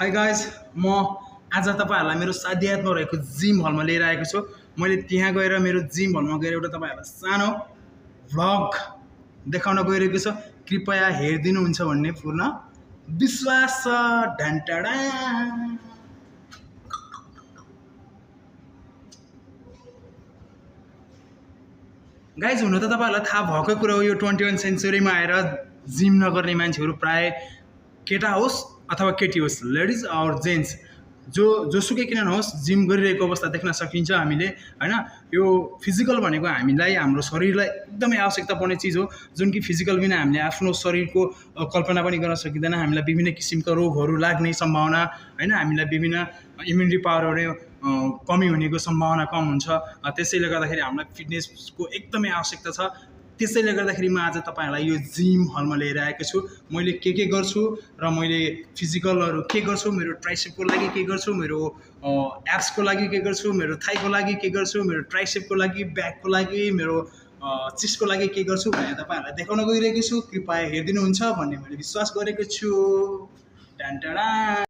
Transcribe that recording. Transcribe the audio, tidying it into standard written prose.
Hi guys म आज तपाईहरुलाई मेरो साध्यात्मक रहेको जिम हलमा लिएर आएको छु। मैले त्यहाँ गएर मेरो जिम हलमा गएर एउटा तपाईहरुलाई सानो भ्लग देखाउन गइरहेको छु। कृपया हेरिदिनु हुन्छ भन्ने पूर्ण विश्वास छ। ढान्टाडा गाइज हुन त तपाईहरुलाई थाहा भएकै कुरा हो, यो 21 सेन्चुरीमा आएर जिम नगर्ने मान्छेहरु प्राय केटा होस् अथवा केटी होस्, लेडिज और जेन्ट्स जोसुकै किन नहोस् जिम गरिरहेको अवस्था देख्न सकिन्छ हामीले हैन। यो फिजिकल भनेको हामीलाई हाम्रो शरीरलाई एकदमै आवश्यकता पर्ने चिज हो, जुन कि फिजिकल बिना हामीले आफ्नो शरीरको कल्पना पनि गर्न सकिँदैन। हामीलाई विभिन्न किसिमका रोगहरू लाग्ने सम्भावना हैन, हामीलाई विभिन्न इम्युनिटी पावरहरू कमी हुनेको सम्भावना कम हुन्छ। त्यसैले गर्दाखेरि हामीलाई फिटनेसको एकदमै आवश्यकता छ। त्यसैले गर्दाखेरि म आज तपाईहरुलाई यो जिम हलमा लिएर आएको छु। मैले के गर्छु र मैले फिजिकलहरु के गर्छु, मेरो ट्राइसेपको लागि के गर्छु, मेरो एब्सको लागि के गर्छु, मेरो थाइको लागि के गर्छु, मेरो ट्राइसेपको लागि, ब्याकको लागि, मेरो चेस्टको लागि के गर्छु भनेर तपाईहरुलाई देखाउन गइरहेको छु। कृपया हेरिदिनु हुन्छ भन्ने मैले विश्वास गरेको छु। टान्टाडा